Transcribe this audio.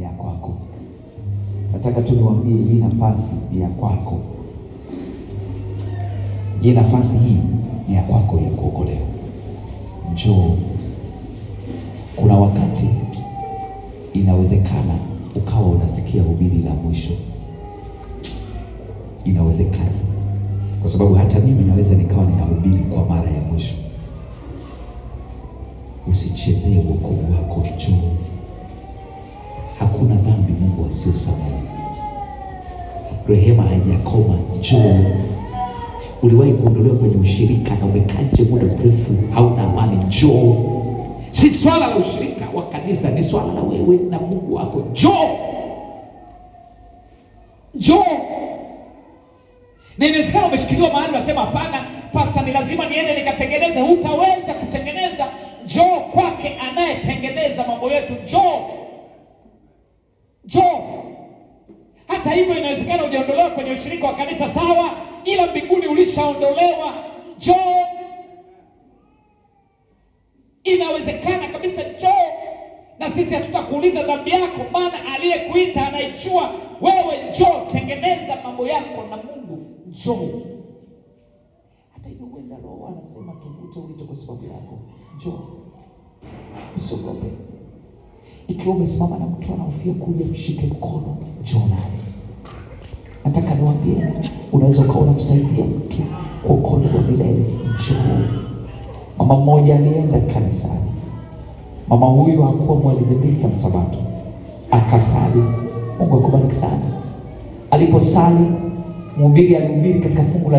ya kwako. Nataka tu niwaambie hii nafasi ni ya kwako. Hii nafasi hii ni ya kwako ya kuokolewa. Njoo. Kuna wakati inawezekana ukawa unasikia hubiri la mwisho, inawezekana, kwa sababu hata mimi naweza nikawa ninahubiri kwa mara ya mwisho. Usichezee wokovu wako, njoo. Hakuna dhambi Mungu asiyosamehe. Rehema haijakoma, njoo. Uliwahi kuondolewa kwenye ushirika na umekaa nje muda mrefu, hauna amani, njoo. Si swala la ushirika wa kanisa, ni swala la wewe na Mungu wako. Njoo, njoo. Na inawezekana umeshikiliwa mahali, unasema hapana, pasta, ni lazima niende nikatengeneze. Hutaweza kutengeneza. Njoo kwake anayetengeneza mambo yetu. Njoo, njoo. Hata hivyo, inawezekana hujaondolewa kwenye ushirika wa kanisa, sawa, ila mbinguni ulishaondolewa. Njoo. Inawezekana kabisa, njoo. Na sisi hatutakuuliza dhambi yako, maana aliyekuita anaijua. Wewe njoo, tengeneza mambo yako na Mungu. Njoo. Hata hivyo, huenda Roho anasema tuvute wito kwa sababu yako. Njoo, usiogope. Ikiwa umesimama na mtu anahofia kuja, mshike mkono, njoo naye. Nataka niwaambie, unaweza ukawa unamsaidia mtu kuokolewa milele. Njoo. Mama mmoja alienda kanisani. Mama huyu hakuwa Mwadventista Msabato, akasali. Mungu akubariki sana. Aliposali, mhubiri alihubiri katika fungu la